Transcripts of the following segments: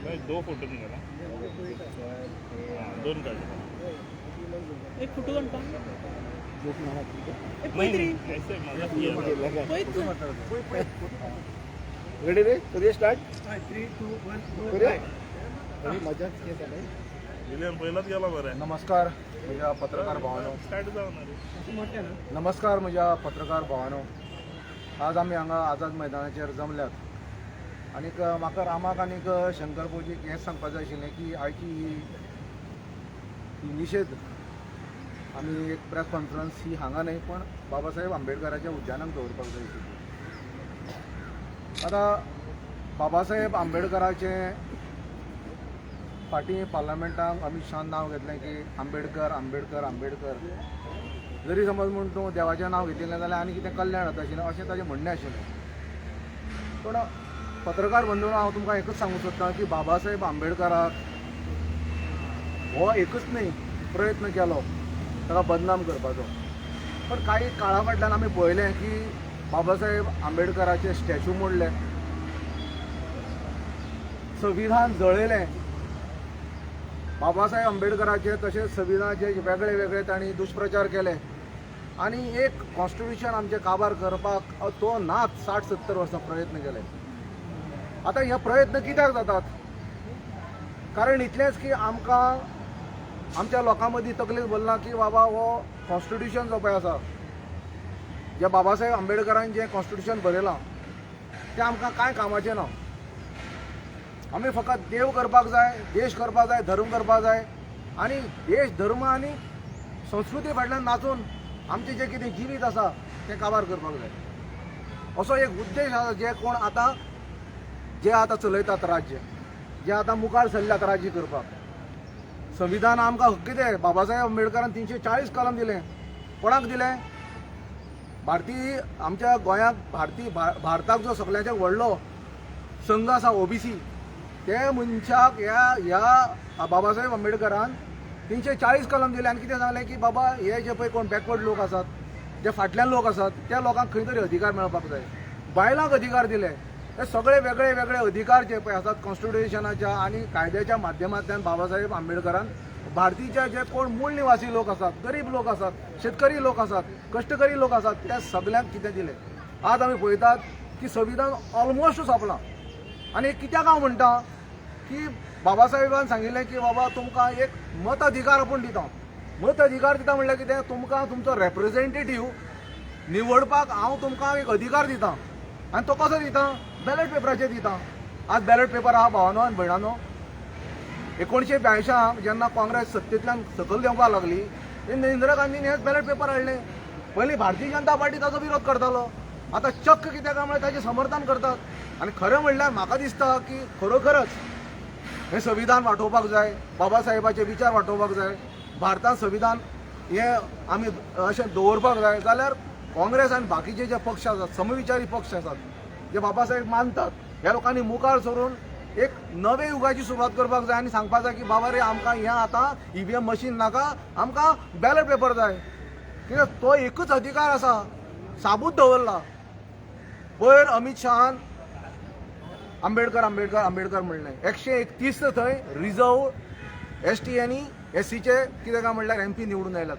नाही, दो फोटो निघाला. हां, दोन काढले. एक फोटो काढता. नाही नाही, ऐसे मजा किया. रेडी रे, करूया स्टार्ट? 3 2 1. करूया. मजा. विलियम पहिलाच गेला बरं. नमस्कार म्हज्या पत्रकार भावानो. स्टार्ट जावना रे. नमस्कार म्हज्या पत्रकार भावानो. आज आमी हांगा आझाद मैदानाचेर जमल्यात आनीक म्हाका रामाक आनीक शंकर भाऊजीक हेंच सांगपाक जाय आशिल्लें की आयची ही ही निशेध आमी एक प्रेस कॉन्फरन्स ही हांगा न्हय, पण बाबासाहेब आंबेडकराच्या उद्यानाक दवरपाक जाय आशिल्ली. आतां बाबासाहेब आंबेडकराचें फाटीं पार्लमेंटाक अमीत शाहान नांव घेतलें की आंबेडकर, आंबेडकर, आंबेडकर. जरी समज म्हूण तूं देवाचें नांव घेतिल्लें जाल्यार आनी कितें कल्याण जाता आशिल्लें, अशें ताजें म्हणणें आशिल्लें. पूण पत्रकार बंधूंनो, हांव तुमकां एकूच सांगूंक सोदतां की बाबासाहेब आंबेडकराक हो एकूच न्हय प्रयत्न केलो ताका बदनाम करपाचो, पण कांय काळा फाटल्यान आमी पळयलें की बाबासाहेब आंबेडकराचे स्टॅच्यू मोडले, संविधान जळयलें. बाबासाहेब आंबेडकराचे तशेंच संविधानाचे वेगळे वेगळे तांणी दुश्प्रचार केले आनी एक कॉन्स्टिट्युशन आमचें काबार करपाक तो नाच 60-70 वर्सां प्रयत्न केले. आतां हे प्रयत्न कित्याक जातात? कारण इतलेंच की आमकां आमच्या लोकां मदीं तकलेंत भरलां की बाबा हो कॉन्स्टिट्युशन जो पळय आसा, जे बाबासाहेब आंबेडकरान जें कॉन्स्टिट्युशन बरयलां तें आमकां कांय कामाचें ना. आमी फकत देव करपाक जाय, देश करपाक जाय, धर्म करपाक जाय आनी देश, धर्म आनी संस्कृती फाटल्यान नाचून आमचें जें कितें जिवीत आसा तें काबार करपाक जाय, असो एक उद्देश आसा. जे कोण आतां जे आतां चलयतात राज्य, जे आतां मुखार सरल्यात राज्य करपाक, संविधान आमकां हक्क कितें? बाबासाहेब आंबेडकरान 340 कलम दिलें. कोणाक दिलें? भारतीय आमच्या गोंयांक भारतीय भारताक जो सगळ्यांच्या व्हडलो संघ आसा ओबीसी, ते मनशाक ह्या ह्या बाबासाहेब आंबेडकरान 340 कलम दिले आनी कितें सांगलें की बाबा हे जे पळय कोण बॅकवर्ड लोक आसात, जे फाटल्यान लोक आसात, त्या लोकांक खंय तरी अधिकार मेळपाक जाय. बायलांक अधिकार दिले. हे सगळे वेगळे वेगळे अधिकार जे पळय आसात, कॉन्स्टिट्युशनाच्या आनी कायद्याच्या माध्यमांतल्यान बाबासाहेब आंबेडकरान भारतीचे जे कोण मूळ निवासी लोक आसात, गरीब लोक आसात, शेतकरी लोक आसात, कश्टकरी लोक आसात, त्या सगल्यांक कितें दिलें. आज आमी पळयतात की संविधान ऑलमोस्ट सोंपलां. आनी कित्याक हांव म्हणटा की बाबासाहेबान सांगिल्लें की बाबा तुमकां एक मत अधिकार आपूण दिता. मत अधिकार दिता म्हणल्यार कितें? तुमकां तुमचो रेप्रेझेंटेटीव निवडपाक हांव तुमकां एक अधिकार दिता. आनी तो कसो दिता? बॅलट पेपराचेर दिता. आज बॅलट पेपर आहा भावानो आनी भयणानो. 1982 जेन्ना काँग्रेस सत्तेंतल्यान सकयल देंवपाक लागली तेन्ना इंदिरा गांधीन हेच बॅलट पेपर हाडले. पयलीं भारतीय जनता पार्टी ताचो विरोध करतालो, आतां चक्क कित्याक काय म्हळ्यार ताचें समर्थन करतात. आनी खरें म्हणल्यार म्हाका दिसता की खरोखरच हें संविधान वाटोवपाक जाय, बाबासाहेबाचे विचार वाटोवपाक जाय, भारतांत संविधान हें आमी अशें दवरपाक जाय जाल्यार काँग्रेस आनी बाकीचे जे पक्ष आसात, समविचारी पक्ष आसात, जे बाबासाहेब मानतात, ह्या लोकांनी मुखार सरून एक नवे युगाची सुरवात करपाक जाय आनी सांगपाक जाय की बाबा रे, आमकां हें आतां ईव्हीएम मशीन नाका, आमकां बॅलट पेपर जाय. कित्याक तो एकूच अधिकार आसा साबूत दवरला. पयर अमीत शहान आंबेडकर, आंबेडकर, आंबेडकर म्हणलें. 131 थंय रिजर्व एसटी आनी एससीचे कितें काय म्हणल्यार एमपी निवडून आयल्यात.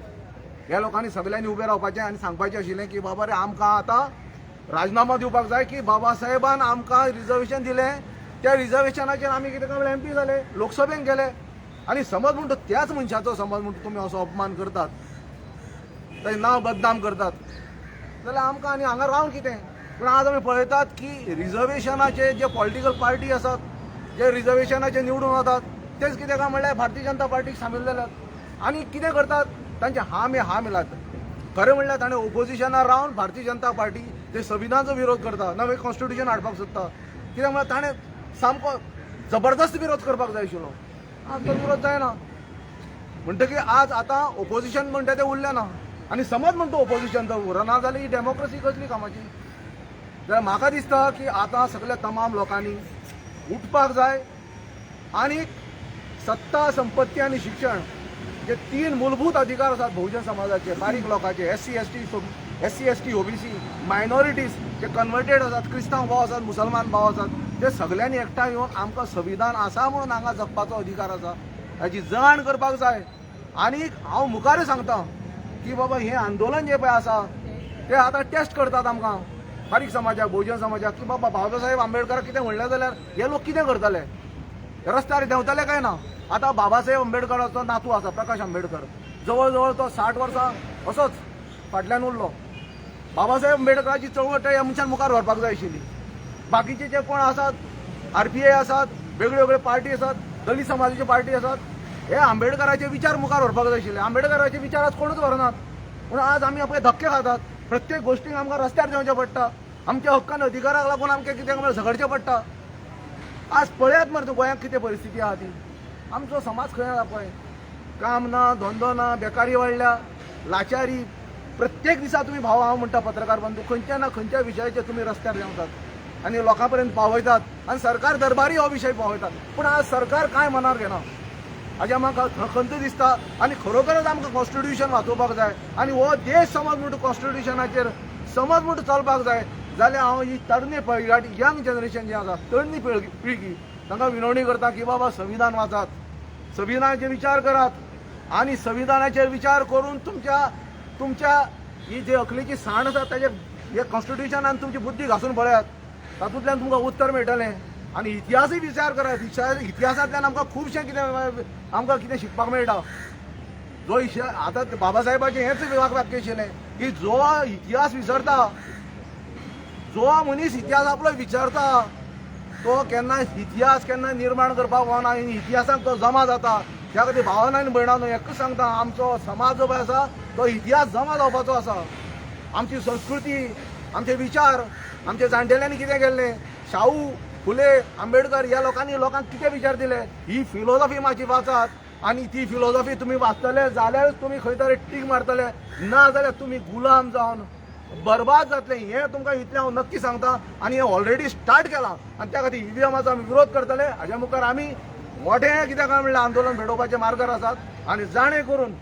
ह्या लोकांनी सगल्यांनी उबें रावपाचें आनी सांगपाचें आशिल्लें की बाबा रे, आमकां आतां राजनामो दिवपाक जाय की बाबासाहेबान आमकां रिजर्वेशन दिलें, त्या रिजर्वेशनाचेर आमी कितें काय म्हणल्यार एमपी जाले, लोकसभेन गेले. आनी समज म्हणटा त्याच मनशाचो समज म्हणटा तुमी असो अपमान करतात, ताजें नांव बदनाम करतात जाल्यार आमकां आनी हांगा रावन कितें? पूण आज आमी पळयतात की रिजर्वेशनाचे जे पॉलिटिकल पार्टी आसात, जे रिजर्वेशनाचे निवडून वतात, तेच कितें काय म्हणल्यार भारतीय जनता पार्टीक सामील जाल्यात आनी कितें करतात तांचे हा हा मिलात. खरें म्हणल्यार ताणें ओपोजिशनार रावन भारतीय जनता पार्टी जे संविधानाचो विरोध करता, नवें कॉन्स्टिट्युशन हाडपाक सोदता, कित्याक म्हळ्यार ताणें सामको जबरदस्त विरोध करपाक जाय आशिल्लो. आज तो विरोध जायना म्हणटकीर आज आतां ओपोजिशन म्हणटा तें उरलें ना. आनी समज म्हणटा ओपोजिशन जर उरना जाल्यार ही डेमोक्रेसी कसली कामाची? जाल्यार म्हाका दिसता की आतां सगल्या तमाम लोकांनी उठपाक जाय आनी सत्ता, संपत्ती आनी शिक्षण जे तीन मूलभूत अधिकार आसात बहुजन समाजाचे, बारीक लोकांचे, SC, ST, SC, ST, OBC, minorities जे कन्वर्टेड आसात, क्रिस्तांव भाव आसात, मुसलमान भाव आसात. ते सगल्यांनी एकठांय येवन आमकां संविधान आसा म्हणून हांगा जगपाचो अधिकार आसा, ताची जाण करपाक जाय. आनी हांव मुखारूय सांगता की बाबा हें आंदोलन जें पळय आसा ते आतां टेस्ट करतात आमकां बारीक समाजाक, बहुजन समाजाक, की बाबा बाबासाहेब आंबेडकर कितें म्हणलें जाल्यार हे लोक कितें करतले, रस्त्यार देंवतले काय ना. आतां बाबासाहेब आंबेडकराचो नातू आसा प्रकाश आंबेडकर, जवळ जवळ तो 60 वर्सां असोच फाटल्यान उरलो. बाबासाहेब आंबेडकराची चळवळ ह्या मनशान मुखार व्हरपाक जाय आशिल्ली. बाकीचे जे कोण आसात, RPA आसात, वेगळ्यो वेगळ्यो पार्टी आसात, दलीत समाजाच्यो पार्टी आसात, हे आंबेडकराचे विचार मुखार व्हरपाक जाय आशिल्ले. आंबेडकराचे विचार आज कोणूच व्हरनात, पूण आज आमी आपले धक्के खातात. प्रत्येक गोश्टीक आमकां रस्त्यार देंवचें पडटा, आमच्या हक्कान अधिकाराक लागून आमकां कितें म्हळ्यार झगडचें पडटा. आज पळयात मरे तूं गोंयांत कितें परिस्थिती आहा ती. आमचो समाज खंय आसा पळय, काम ना, धंदो ना, बेकारी वाडल्या, लाचारी. प्रत्येक दिसा तुमी भाव, हांव म्हणटा पत्रकार बंधू, खंयच्या ना खंयच्या विशयाचेर तुमी रस्त्यार देंवतात आनी लोकां पर्यंत पावयतात आनी सरकार दरबारी हो विशय पावयतात. पूण आज सरकार कांय मनार घेना, हाजें आमकां खंत दिसता. आनी खरोखरच आमकां कॉन्स्टिट्युशन वाचोवपाक जाय आनी हो देश समज म्हणटा कॉन्स्टिट्युशनाचेर समज म्हणटा चलपाक जाय जाल्यार हांव ही तरणी पिळगी, यंग जनरेशन जें आसा, तरणी पिळगी, तांकां विनवणी करता की बाबा संविधान वाचात, संविधानाचेर विचार करात आनी संविधानाचेर विचार करून तुमच्या तुमच्या ही जी अकलेची साण आसा ताजे हे कॉन्स्टिट्युशनान तुमची बुद्धी घासून पळयात, तातूंतल्यान तुमकां उत्तर मेळटलें. आनी इतिहासूय विचार करात, इतिहासांतल्यान आमकां खुबशें कितें आमकां कितें शिकपाक मेळटा. जो आतां बाबासाहेबाचें हेंच वाक्य आशिल्लें की जो इतिहास विसरता, जो मनीस इतिहास आपलो विचारता तो केन्ना इतिहास केन्ना निर्माण करपाक पावना आनी इतिहासांत तो जमा जाता. त्या खातीर भावान आनी भयणांनो एकूच सांगता, आमचो समाज जो पळय आसा तो इतिहास जमा जावपाचो आसा. आमची संस्कृती, आमचे विचार, आमच्या जाणटेल्यांनी कितें केल्लें, शाहू, फुले, आंबेडकर ह्या लोकांनी लोकांक कितें विचार दिले, ही फिलोसॉफी मातशी वाचात आनी ती फिलोसॉफी तुमी वाचतले जाल्यारूच तुमी खंय तरी टीक मारतले, ना जाल्यार तुमी गुलाम जावन बरबाद जातले. हें तुमकां इतलें हांव नक्की सांगता आनी हें ऑलरेडी स्टार्ट केलां आनी त्या खातीर ईव्हीएमाचो आमी विरोध करतले. हाज्या मुखार आमी मोठें कितें काय म्हणल्यार आंदोलन पेटोवपाचे मार्गार आसात आनी जाणें करून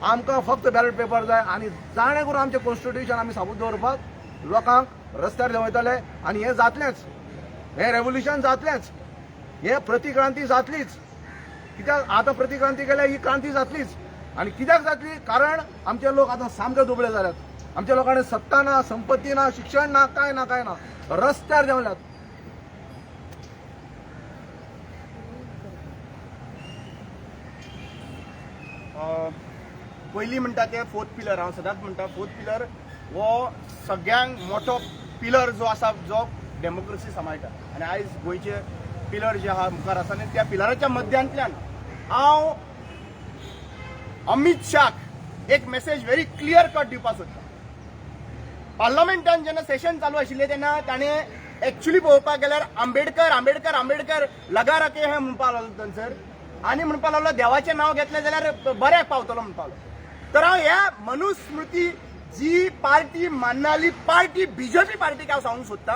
आमकां फक्त बॅलट पेपर जाय आनी जाणें करून आमचें कॉन्स्टिट्युशन आमी साबूत दवरपाक लोकांक रस्त्यार देंवयतले. आनी हें जातलेंच, हें रेवोल्युशन जातलेंच, हें प्रतिक्रांती जातलीच. कित्याक आतां प्रतिक्रांती केल्यार ही क्रांती जातलीच. आनी कित्याक जातली, कारण आमचे लोक आतां सामके दुबळे जाल्यात. आमच्या लोकांनी सत्ता ना, संपत्ती ना, शिक्षण ना, काय ना काय ना, रस्त्यार देंवल्यात. पयलीं म्हणटा ते फोर्थ पिलर, हांव सदांच म्हणटा फोर्थ पिलर हो सगळ्यांक मोठो पिलर जो आसा जो डेमोक्रेसी सांबाळटा. आनी आयज गोंयचे पिलर जे आहा मुखार आसा आनी त्या पिलराच्या मध्यांतल्यान हांव अमित शाक एक मॅसेज व्हेरी क्लियर कट दिवपाक सोदता. पार्लमेंटान जेन्ना सेशन चालू आशिल्लें तेन्ना ताणें एक्चुली पळोवपाक गेल्यार आंबेडकर आंबेडकर आंबेडकर लगा रखे हें म्हणपाक लागलो थंयसर आनी म्हणपाक लागलो देवाचें नांव घेतलें जाल्यार बऱ्याक पावतलो म्हणपाक लागलो. तर हांव ह्या मनुस्मृती जी पार्टी माननाली पार्टी बीजेपी पार्टीक हांव सांगूंक सोदता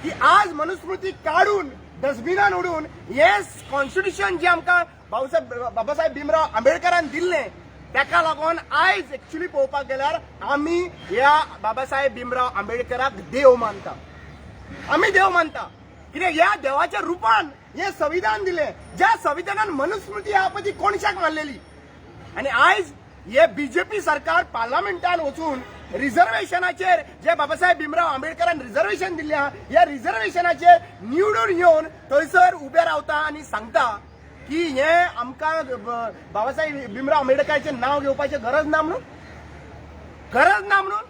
की आज मनुस्मृती काडून डस्टबिनान उडोवन हें कॉन्स्टिट्युशन जें आमकां बाबासाहेब भीमराव आंबेडकरान दिल्लें ताका लागून आयज एक्चुली पळोवपाक गेल्यार आमी ह्या बाबासाहेब भीमराव आंबेडकराक देव मानता, आमी देव मानता. कित्याक ह्या देवाच्या रुपान हें संविधान दिलें, ज्या संविधानान मनुस्मृती आहा पळय ती कोणशाक मारलेली. आनी आयज हे बीजेपी सरकार पार्लमेंटान वचून रिझर्वेशनाचेर जे बाबासाहेब भीमराव आंबेडकरान रिझर्वेशन दिल्लें आहा ह्या रिझर्वेशनाचेर निवडून येवन थंयसर उबे रावता आनी सांगता की हे आमकां बाबासाहेब भीमराव आंबेडकराचें नांव घेवपाचें गरज ना म्हणून, गरज ना म्हणून.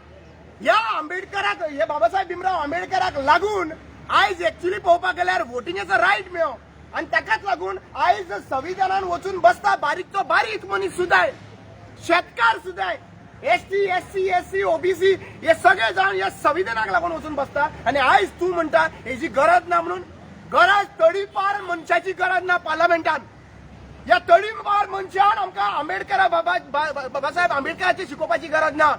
ह्या आंबेडकराक, हे बाबासाहेब भीमराव आंबेडकराक लागून आयज एक्चुली पळोवपाक गेल्यार वोटिंगेचो रायट मेळो आनी ताकाच लागून आयज संविधानान वचून बसता बारीकचो बारीक मनीस सुद्दां, शेतकार सुद्दां, ST SC SC OBC हे सगळे जाण ह्या संविधानाक लागून वचून बसता. आनी आयज तूं म्हणटा हेजी गरज ना म्हणून. गरज तडीपार मनशाची गरज ना पार्लमेंटान. ह्या तडीपार मनशान आमकां आंबेडकरा बाबासाहेब आंबेडकराची शिकोवपाची गरज ना.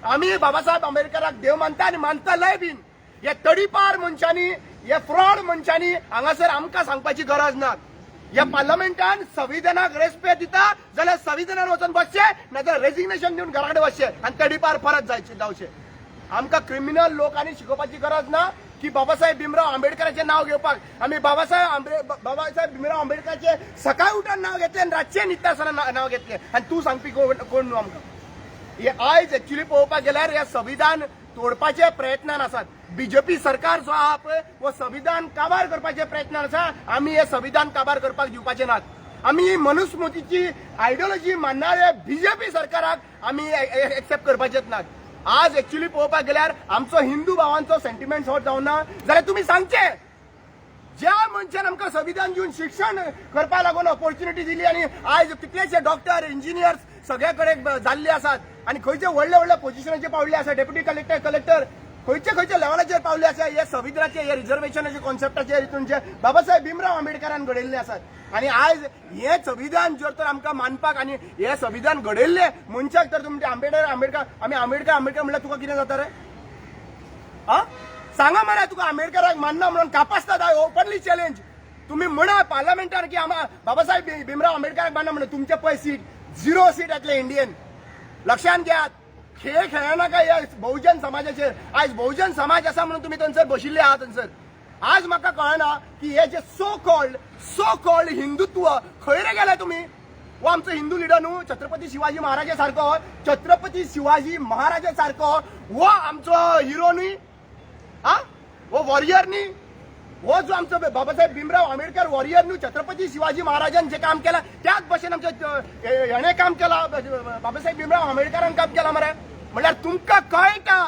आमी बाबासाहेब आंबेडकराक देव मानता आनी मानतलेय बीन. ह्या तडीपार मनशांनी, ह्या फ्रॉड मनशांनी हांगासर आमकां सांगपाची गरज ना. ह्या पार्लमेंटान संविधानाक रेस्पेद दिता जाल्यार संविधानान वचून बसचे, नाजाल्यार रेजिग्नेशन दिवन घरा कडेन वचचे आनी तडीपार परत जावचे. आमकां क्रिमिनल लोकांनी शिकोवपाची गरज ना. की बाबासाहेब भीमराव आंबेडकराचें नांव घेवपाक. आमी बाबासाहेब भीमराव आंबेडकराचें सकाळी उठून नांव घेतलें आनी रातचें न्हिदता आसतना नांव घेतलें. आनी तूं सांगपी कोण कोण न्हू आमकां? हे आयज एक्चुली पळोवपाक गेल्यार हे संविधान तोडपाचे प्रयत्नान आसात. बीजेपी सरकार जो आहा पळय, हो संविधान काबार करपाचे प्रयत्नान आसा. आमी हे संविधान काबार करपाक दिवपाचे नात. आमी ही मनुस्मृतीची आयडियोलॉजी मानणारे बीजेपी सरकाराक आमी एक्सेप्ट करपाचेच नात. आज एक्चुली पळोवपाक गेल्यार आमचो हिंदू भावांचो सेंटिमेंट हर्ट जावना जाल्यार तुमी सांगचे, ज्या मनशान आमकां संविधान दिवन शिक्षण करपाक लागून ऑपॉर्च्युनिटी दिली आनी आयज कितलेशे डॉक्टर, इंजिनियर्स सगळे कडेन जाल्ले आसात आनी खंयचे व्हडले व्हडले पोजिशनाचेर पावल्ले आसा, डेप्युटी कलेक्टर, कलेक्टर, खंयचे खंयचे लेवलाचेर पावल्ले आसा, हे संविधानाचे, हे रिझर्वेशनाचे कॉन्सेप्टाचे हितून जे बाबासाहेब भीमराव आंबेडकरान घडयल्ले आसात. आनी आयज हे संविधान जर तर आमकां मानपाक आनी हे संविधान घडयल्ले मनशाक तर तुमचे आंबेडकर, आंबेडकर, आमी आंबेडकर आंबेडकर म्हणल्यार तुका कितें जाता रे? हा, सांगा मरे, तुका आंबेडकराक मानना म्हणून कापासता. ओपनली चॅलेंज, तुम्ही म्हणा पार्लमेंटार की आम्हा बाबासाहेब भीमराव आंबेडकराक मानना म्हणून. तुमचे पळय सीट, झिरो सीट येतले इंडियन. लक्षात घेयात, खेळ खेळनाका ह्या बहुजन समाजाचेर. आयज बहुजन समाज आसा म्हणून तुमी थंयसर बशिल्ले आहात थंयसर. आज म्हाका कळना की हे जे सो कॉल्ड हिंदुत्व खंय रे गेले तुमी? हो आमचो हिंदू लिडर न्हू छत्रपती शिवाजी महाराजा सारको? छत्रपती शिवाजी महाराजा सारको हो आमचो हिरो न्ही? हा, हो वॉरियर न्ही? हो जो आमचो बाबासाहेब भीमराव आंबेडकर वॉरियर न्हू? छत्रपती शिवाजी महाराजान जे काम केलां त्याच भशेन आमच्या हेणे काम केलां, बाबासाहेब भीमराव आंबेडकरान काम केलां मरे. म्हणल्यार तुमकां कळटा,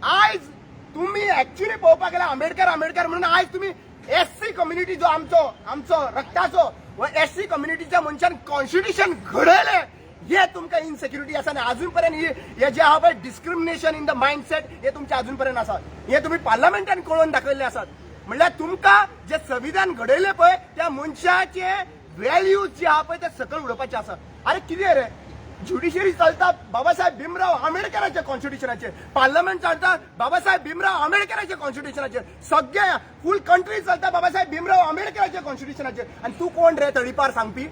आयज तुमी एक्च्युली पळोवपाक गेल्यार आंबेडकर आंबेडकर म्हणून आयज तुमी एस सी कम्युनिटी जो आमचो रक्ताचो, हो एस सी कम्युनिटीच्या मनशान कॉन्स्टिट्युशन घडयलें, हे तुमकां इनसेक्युरिटी आसा. आनी अजून पर्यंत ही हे जे आहा पळय डिस्क्रिमिनेशन इन the mindset, हे तुमचे अजून पर्यंत आसा. हे तुमी पार्लमेंटान कळोवन दाखयल्ले आसात. म्हणल्यार तुमकां जे संविधान घडयलें पळय, त्या मनशाचे व्हॅल्यूज जे आहा पळय ते सकयल उडोवपाचे आसा. अरे, कितें रे, ज्युडिशरी चलता बाबासाहेब भीमराव आंबेडकराच्या कॉन्स्टिट्युशनाचेर, पार्लमेंट चलता बाबासाहेब भीमराव आंबेडकराच्या कॉन्स्टिट्युशनाचेर, सगळे फूल कंट्री चलता बाबासाहेब भीमराव आंबेडकराच्या कॉन्स्टिट्युशनाचेर. आनी तूं कोण रे तडीपार सांगपी?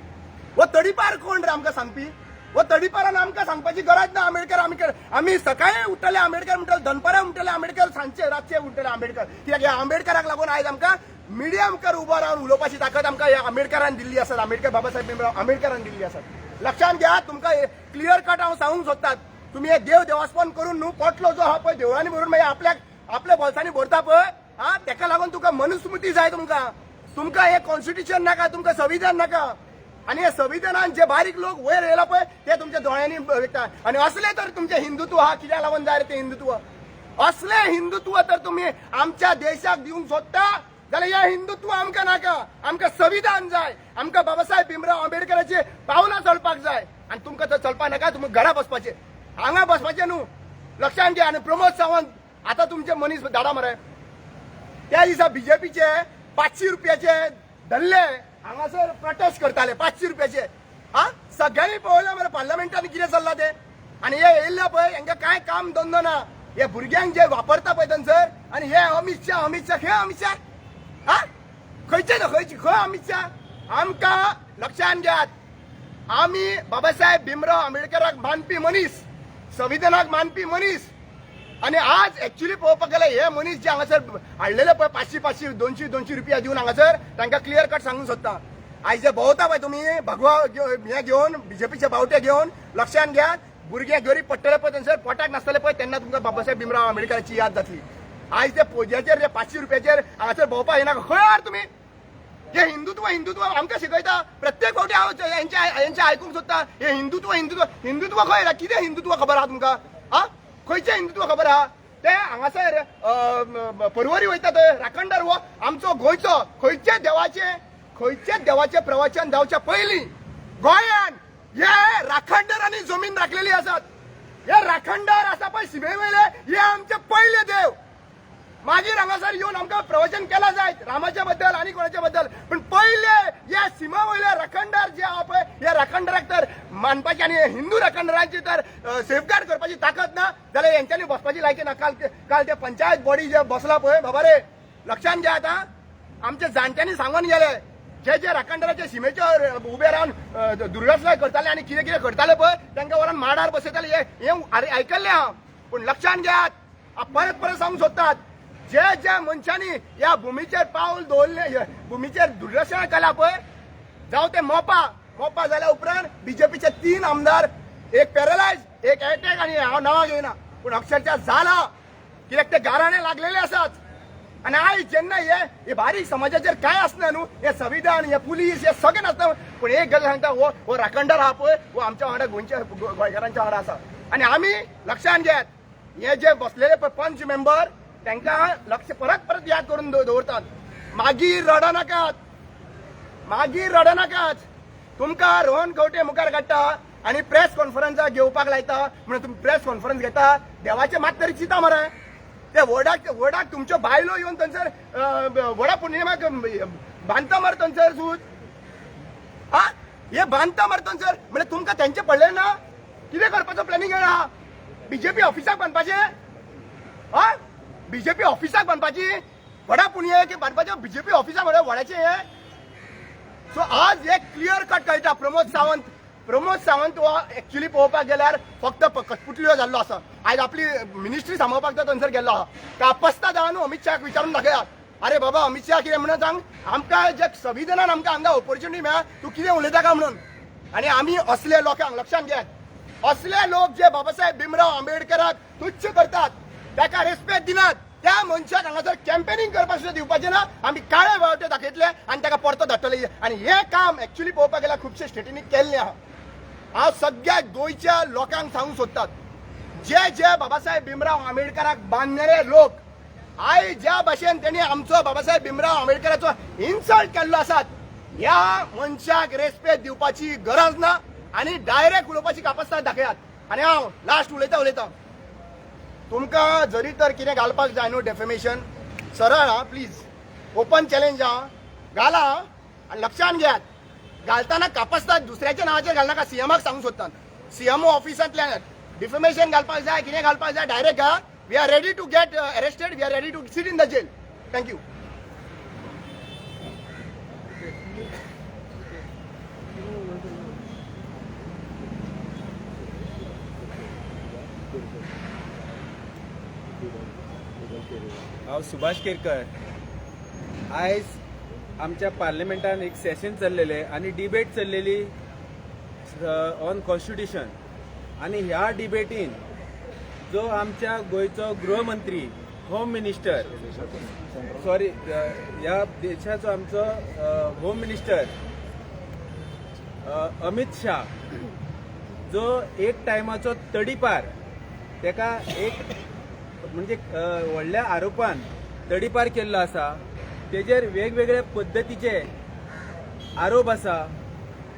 हो तडीपार कोण रे आमकां सांगपी? हो तडीपारान आमकां सांगपाची गरज ना. आंबेडकर, आंबेडकर. आमी सकाळी उठ्ठले आंबेडकर म्हणटले, दनपारां उठ्ठले आंबेडकर, सांजचे रातचे उठ्ठले आंबेडकर. कित्याक ह्या आंबेडकराक लागून आयज आमकां मिडिया मुखार उबो रावन उलोवपाची ताकद आमकां ह्या आंबेडकरान दिल्ली आसा, आंबेडकर, बाबासाहेब भीमराव आंबेडकरान दिल्ली आसा. लक्षात घ्या, तुमकां क्लियर कट हांव सांगूंक सोदतात, तुमी हे देव देवास्पन करून न्हू पोटलो जो आहा पळय देवळांनी भरून मागीर आपल्याक आपल्या बोल्सांनी भरता पळय, हा, तेका लागून तुका मनुस्मृती जाय. तुमकां तुमकां हे कॉन्स्टिट्युशन नाका, तुमकां संविधान नाका. आणि हे संविधानान जे बारीक लोक वयर येयला पळय, ते तुमच्या दोळ्यांनी विकता. आणि असले तर तुमचे हिंदुत्व हा, कित्याक लागून जाय रे ते हिंदुत्व? असले हिंदुत्व तर तुम्ही आमच्या देशाक दिवंक सोदता जाल्यार हे हिंदुत्व आमकां नाका. आमकां संविधान जाय, आमकां बाबासाहेब भीमराव आंबेडकराचे पावलां चलपाक जाय. आनी तुमकां तर चलपाक नाका, तुमी घरा बसपाचे, हांगा बसपाचे न्हू. लक्षात घ्या. आनी प्रमोद सावंत, आता तुमचे मनीस धाडा मरे. त्या दिसा बीजेपीचे 500 रुपयाचे धरले, हांगासर प्रोटेस्ट करताले 500 रुपयाचे. हा, सगळ्यांनी पळयलें मरे पार्लमेंटान कितें चल्लां तें. आनी हे येयल्ले पळय, हेंकां कांय काम धंदो ना. हे भुरग्यांक जे वापरता पळय थंयसर. आनी हे अमित शाह, अमित शाह, खंय अमित शाह? हा, खंयचे खंयचे खंय अमित शाह? आमकां लक्षात घेयात, आमी बाबासाहेब भीमराव आंबेडकराक मानपी मनीस, संविधानाक मानपी मनीस. आनी आज एक्च्युली पळोवपाक गेल्यार हे मनीस जे हांगासर हाडलेले पळय, 500 500, 200 200 रुपया दिवन हांगासर, तांकां क्लियर कट सांगूंक सोदता, आयज जे भोंवता पळय तुमी भगवा हे घेवन, बीजेपीचे बावटे घेवन, लक्षात घ्या, भुरगे गरीब पडटले पळय थंयसर, पोटाक नासतले पळय, तेन्ना तुमकां बाबासाहेब भीमराव आंबेडकराची याद जातली. आयज ते पोजयाचेर, ते 500 रुपयाचेर हांगासर भोंवपाक येना. खंय आहात तुमी? हे हिंदुत्व हिंदुत्व आमकां शिकयता. प्रत्येक फावटी हांव हेंचे आयकूंक सोदता, हे हिंदुत्व हिंदुत्व हिंदुत्व खंय? कितें हिंदुत्व खबर आहा तुमकां? आ, खंयचें हिंदुत्व खबर आहा? ते हांगासर परवरी वयता थंय राखणदार हो आमचो गोंयचो. खंयचे देवाचे, खंयचे देवाचे प्रवचन जावच्या पयलीं गोंयान हे राखणदारांनी जमीन राखलेली आसात. हे राखणदार आसा पळय शिमे वयले, हे आमचे पयले देव. मागीर हांगासर येवन आमकां प्रवचन केला जायत रामाच्या बद्दल आनी कोणाच्या बद्दल, पण पयले हे सीमा वयले राखणदार जे आहा पळय, हे राखणदाराक तर मानपाची आनी हिंदू राखणदारांची तर सेफगार्ड करपाची ताकद ना जाल्यार हेंच्यांनी बसपाची लायकी ना. काल काल ते पंचायत बॉडी जे बसला पळय, बाबा रे, लक्षात घ्या. आतां आमच्या जाणट्यांनी सांगून गेले, जे जे राखणदाराच्या शिमेचेर उबे रावन दुर्घटना करताले आनी कितें कितें करताले पळय, तांकां व्हरून माडार बसयताले. हे हे आयकल्लें हांव. पूण लक्षात घेयात, परत परत सांगूंक सोदतात, जे जे मनशांनी ह्या भुमीचेर पावल दवरले, भुमीचेर दुर्दर्शन केला पळय, जावं ते मोपा मोपा जाल्या उपरांत बीजेपीचे 3 आमदार, एक पॅरलायज, एक एटॅक, आनी हांव नांवां घेयना, पूण अक्षरशः जाला कित्याक ते गाराणे लागलेले आसात. आनी आयज जेन्ना हे हे बारीक समाजाचेर कांय आसना न्हू, हे संविधान, हे पुलीस, हे सगळें नासता, पूण एक गजाल सांगता, हो हो राखणदार आहा पळय, हो आमच्या वांगडा, गोंयच्या गोंयकारांच्या वांगडा आसा. आनी आमी लक्षांत घेयात, हे जे बसलेले पळय पंच मेंबर, तांकां लक्ष परत परत याद करून दवरतात. मागीर रडनाकात, मागीर रडनाकात. तुमकां रोहन खंवटे मुखार काडटा आनी प्रेस कॉन्फरन्साक घेवपाक लायता म्हणून तुमी प्रेस कॉन्फरन्स घेता. देवाचे मात तरी चिंता मरे. ते वडाक वडाक तुमच्यो बायलो येवन थंयसर वडा पुर्णिमाक बांदता मरे थंयसर सूत. हा, हे बांदता मरे थंयसर, म्हणजे तुमकां तेंचे पडले ना? कितें करपाचो प्लॅनिंग आहा? बीजेपी ऑफिसाक बांदपाचें? हा, बीजेपी ऑफिसाक बांदपाची वडा पुनयेक बांदपाचें? बीजेपी ऑफिसाक म्हळ्यार वडाचें हे. सो आज एक क्लियर कट कळटा, प्रमोद सावंत, प्रमोद सावंत हो एक्च्युली पळोवपाक गेल्यार फक्त कठपुतळ्यो जाल्लो आसा. आयज आपली मिनिस्ट्री सांबाळपाक तो थंयसर गेल्लो आहा. कापस्ता जावन अमित शहाक विचारून दाखयात. अरे बाबा अमित शहा, कितें म्हणून सांग, आमकां जे संविधानान आमकां हांगा ऑपॉर्च्युनिटी मेळ्ळा, तूं कितें उलयता काय म्हणून. आनी आमी असले लोकांक लक्षांत घेयात, असले लोक जे बाबासाहेब भीमराव आंबेडकराक तुच्छ करतात, ताका रेस्पेक्ट दिनात, त्या मनशाक हांगासर कॅम्पेनिंग करपाक सुद्दां दिवपाचें ना. आमी काळे बावटे दाखयतले आनी ताका परतो धाडटले. आनी हें काम एक्च्युली पळोवपाक गेल्यार खुबशे स्टेटींनी केल्लें आहा. हांव सगळ्या गोंयच्या लोकांक सांगूंक सोदतात, जे जे बाबासाहेब भीमराव आंबेडकराक बांदणारे लोक आयज ज्या भाशेन तेणी आमचो बाबासाहेब भीमराव आंबेडकराचो इन्सल्ट केल्लो आसात, ह्या मनशाक रेस्पेद दिवपाची गरज ना आनी डायरेक्ट उलोवपाची कापस्ताद दाखयात. आनी हांव लास्ट उलयता उलयता, तुमकां जरी तर कितें घालपाक जाय न्हू डेफेमेशन, सरळ हा, प्लीज, ओपन चॅलेंज हा, घाला. आनी लक्षान घेयात, घालतना कापस्ताद दुसऱ्याच्या नांवाचेर घालनाका. सीएमाक सांगूंक सोदता, सीएमओ ऑफिसांतल्यान डिफेमेशन घालपाक जाय, कितें घालपाक जाय, डायरेक्ट घाल. We are ready to get arrested, we are ready to sit in the jail. Thank you. हांव सुभाष केरकर. आयज आमच्या पार्लमेंटान एक सेशन चल्लेलें आनी डिबेट चल्लेली ऑन कॉन्स्टिट्युशन. आनी ह्या डिबेटीन जो आमच्या गोंयचो गृहमंत्री, होम मिनिस्टर, सॉरी, ह्या देशाचो आमचो होम मिनिस्टर अमित शाह, जो एक टायमाचो तडीपार, तेका एक म्हणजे व्हडल्या आरोपान तडीपार केल्लो आसा, तेजेर वेगवेगळे पद्दतीचे आरोप आसा.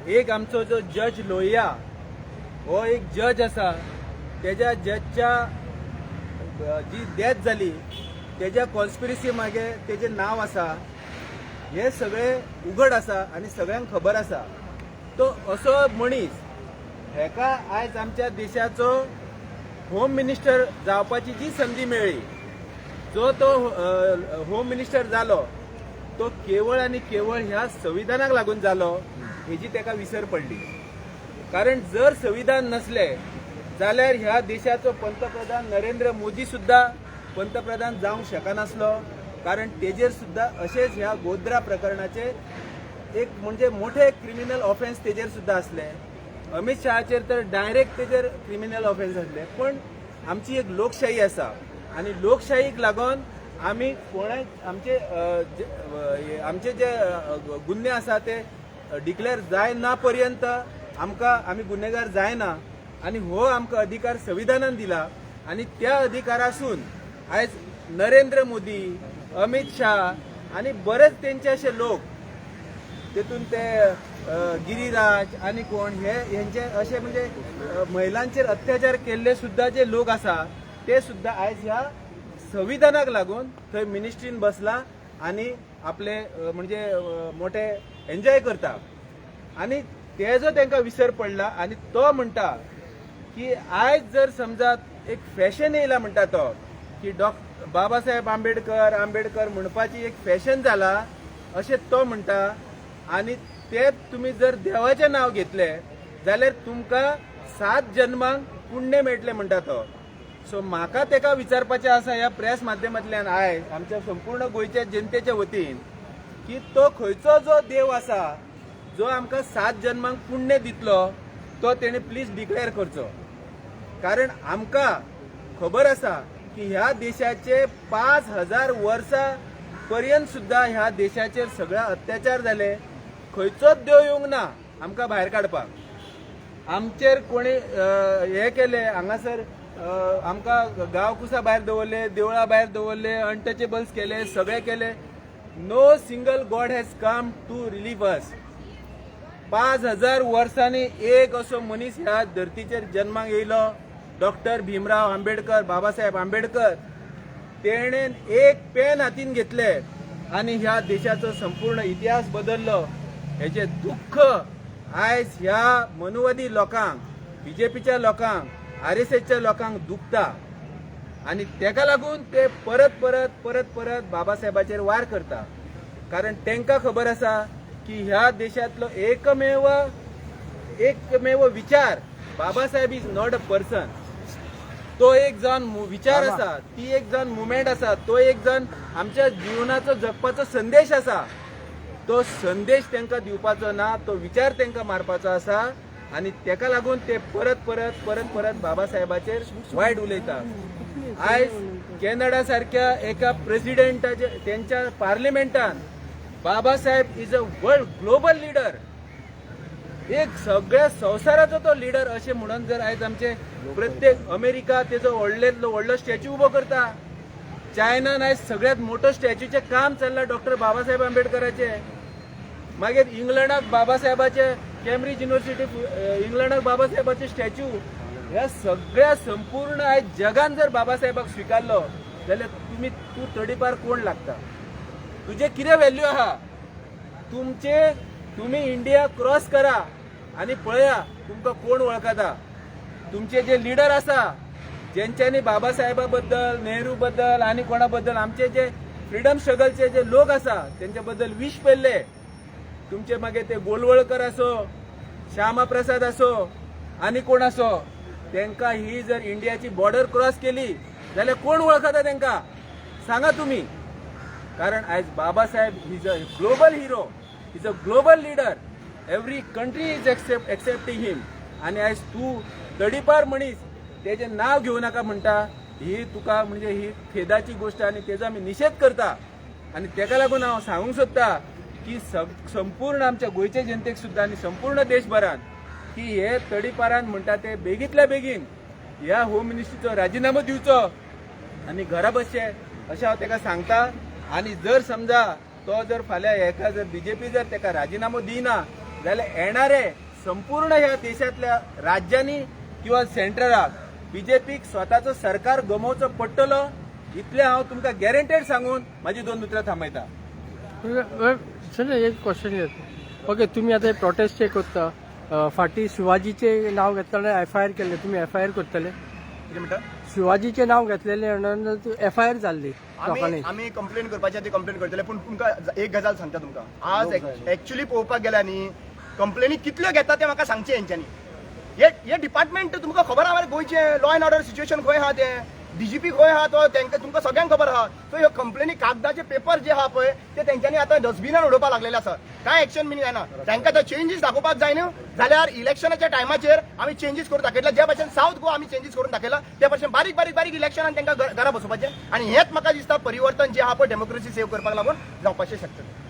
एक आमचो जो जज लोहिया हो एक जज आसा, तेज्या जजच्या जी डेथ जाली तेज्या कॉन्स्पिरसी मागे तेजें नांव आसा. हे सगळें उघड आसा आनी सगळ्यांक खबर आसा. तो असो मनीस हेका आयज आमच्या देशाचो होम मिनिस्टर जावपाची जी संदी मेळ्ळी, जो तो होम मिनिस्टर जालो, तो केवळ आनी केवळ ह्या संविधानाक लागून जालो हेजी ताका विसर पडली. कारण जर संविधान नसले जाल्यार ह्या देशाचो पंतप्रधान नरेंद्र मोदी सुद्दां पंतप्रधान जावंक शकनासलो. कारण तेजेर सुद्दां अशेच ह्या गोध्रा प्रकरणाचे एक म्हणजे मोठे क्रिमिनल ऑफेन्स तेजेर सुद्दां आसले. अमित शहाचेर तर डायरेक्ट तेजेर क्रिमिनल ऑफेन्स आसले. पण आमची एक लोकशाही आसा आनी लोकशाहीक लागून आमी कोणाक आमचे आमचे जे गुन्हे आसा ते डिक्लेअर जायना पर्यंत आमकां आमी गुन्हेगार जायना. आनी हो आमकां अधिकार संविधानान दिला आनी त्या अधिकारासून आयज नरेंद्र मोदी, अमित शाह आनी बरेच तेंचे अशे लोक, तेतून ते गिरीराज आनी कोण हे हेंचे अशे म्हणजे महिलांचेर अत्याचार केल्ले सुद्दां जे लोक आसा, ते सुद्दां आयज ह्या संविधानाक लागून थंय मिनिस्ट्रीन बसला आनी आपले म्हणजे मोठे एन्जॉय करता. आनी तेजो तांकां विसर पडला. आनी तो म्हणटा की आयज जर समजा एक फॅशन येयला म्हणटा तो की बाबासाहेब आंबेडकर आंबेडकर म्हणपाची एक फॅशन जाला अशें तो म्हणटा. आनी ते तुमी जर देवाचें नांव घेतलें जाल्यार तुमकां 7 जन्मांक पुण्य मेळटलें म्हणटा तो. सो म्हाका तेका विचारपाचें आसा ह्या प्रेस माध्यमांतल्यान आयज आमच्या संपूर्ण गोंयच्या जनतेच्या वतीन की तो खंयचो जो देव आसा जो आमकां सात जन्मांक पुण्य दितलो तो तेणे प्लीज डिक्लेअर करचो. कारण आमकां खबर आसा की ह्या देशाचे 5000 वर्सां पर्यंत सुद्दां ह्या देशाचेर सगळे अत्याचार जाले, खंयचोच देव येवंक ना आमकां भायर काडपाक. आमचेर कोणी हे केले हांगासर, आमकां गांवकुसा भायर दवरले, देवळा भायर दवरले, अनटचेबल्स केले, सगळे केले. No single god has come to relieve us. 5000 वर्सांनी एक असो मनीस ह्या धर्तीचेर जन्माक येयलो, डॉक्टर भीमराव आंबेडकर, बाबासाहेब आंबेडकर. तेणेन एक पेन हातीन घेतले आनी ह्या देशाचो संपूर्ण इतिहास बदललो. हेजे दुख्ख आयज ह्या मनुवादी लोकांक, बीजेपीच्या लोकांक, आरएसएसच्या लोकांक दुखता आनी तेका लागून ते परत परत परत परत बाबासाहेबाचेर वार करता. कारण तांकां खबर आसा की ह्या देशांतलो एकमेव एकमेव विचार, Babasaheb is not a person, तो एक जावन विचार आसा, ती एक जावन मुवमेंट आसा, तो एक जावन आमच्या जिवनाचो जगपाचो संदेश आसा. तो संदेश तांकां दिवपाचो ना, तो विचार तांकां मारपाचो आसा आनी तेका लागून ते परत परत परत परत बाबासाहेबाचेर वायट उलयता. आयज कॅनडा सारक्या एका प्रेसिडेंटाचे तेंच्या पार्लिमेंटान Babasaheb is a world global leader, एक सगळ्या संवसाराचो तो लिडर अशें म्हणून जर आयज आमचे प्रत्येक अमेरिका तेजो व्हडलेंतलो व्हडलो स्टॅच्यू उबो करता, चायनान आयज सगळ्यात मोठो स्टॅच्यूचें काम चल्लां डॉक्टर बाबासाहेब आंबेडकराचें. मागीर इंग्लंडाक बाबासाहेबाचे कॅम्ब्रिज युनिव्हर्सिटी इंग्लंडाक बाबासाहेबाचे स्टॅच्यू. ह्या सगळ्या संपूर्ण आयज जगान जर बाबासाहेबाक स्विकारलो जाल्यार तुमी तूं तडीपार कोण लागता? तुजें कितें व्हॅल्यू आहा? तुमचे तुमी इंडिया क्रॉस करा आनी पळया तुमकां कोण वळखता. तुमचे जे लिडर आसा जेंच्यांनी बाबासाहेबा बद्दल, नेहरू बद्दल आनी कोणा बद्दल, आमचे जे फ्रिडम स्ट्रगलचे जे लोक आसा तेंच्या बद्दल विश पेल्ले, तुमचे मागीर ते गोलवळकर आसो, श्यामा प्रसाद आसो आनी कोण आसो, तेंका ही जर इंडियाची बॉर्डर क्रॉस केली जाल्यार कोण वळखता तेंका सांगा तुमी. कारण आयज Babasaheb is a global hero, is a global leader, every country is accepting him. आनी आयज तूं तडीपार मनीस तेजें नांव घेवं नाका म्हणटा, ही तुका म्हणजे ही खेदाची गोश्ट आनी तेजो आमी निशेध करता. आनी तेका लागून हांव सांगूंक सोदता की संपूर्ण आमच्या गोंयच्या जनतेक सुद्दां आनी संपूर्ण देशभरान की हे तडीपारान म्हणटा ते बेगींतल्या बेगीन ह्या होम मिनिस्ट्रीचो राजिनामो दिवचो आनी घरा बसचे अशें हांव तेका सांगता. आनी जर समजा तो जर फाल्यां हेका जर बीजेपी जर तेका राजिनामो दिना जाल्यार येणारे संपूर्ण ह्या देशांतल्या राज्यांनी किंवा सेंट्रलाक बीजेपीक स्वताचो सरकार गमोवचो पडटलो, इतलें हांव तुमकां गॅरंटेड सांगून म्हाजी दोन उतरां थांबयता. सर, एक क्वेश्चन येता. ओके, तुमी आतां प्रोटेस्ट करता, फाटीं शिवाजीचे नाव घेतलें, एफआयआर केल्लें, तुमी एफआयआर करतले? कितें म्हणटा? शिवाजीचें नाव घेतलेलें म्हणून एफआयआर जाल्ली आमी लोकांनी. आमी कंप्लेन करपाची ती कंप्लेन करतले, पूण तुमकां एक गजाल सांगता तुमकां. आज एक्च्युली पळोवपाक गेल्यार न्ही, कंप्लेनी कितल्यो घेता तें म्हाका सांगचें हेंच्यांनी. हे हे डिपार्टमेंट तुमकां खबर आहा मरे, गोंयचें लॉ एंड ऑर्डर सिच्युएशन खंय आहा तें, डीजीपी खंय आहा तो, तेंकां तुमकां सगळ्यांक खबर आहा. सो ह्यो कंप्लेनी कागदाचे पेपर जे आहा पळय ते तेंच्यांनी आतां डस्टबिनान उडोवपाक लागलेले आसा. कांय एक्शन बीन जायना. तांकां जर चेंजीस दाखोवपाक जाय न्हू जाल्यार इलेक्शनाच्या टायमाचेर आमी चेंजीस करून दाखयतले. जे भशेन सावथ गोवा आमी चेंजीस करून दाखयला ते भशेन बारीक बारीक बारीक इलेक्शनान तांकां घरा बसोवपाचें. आनी हेंच म्हाका दिसता परिवर्तन जें आहा पळय डेमोक्रेसी सेव्ह करपाक लागून जावपाचें शकतलें.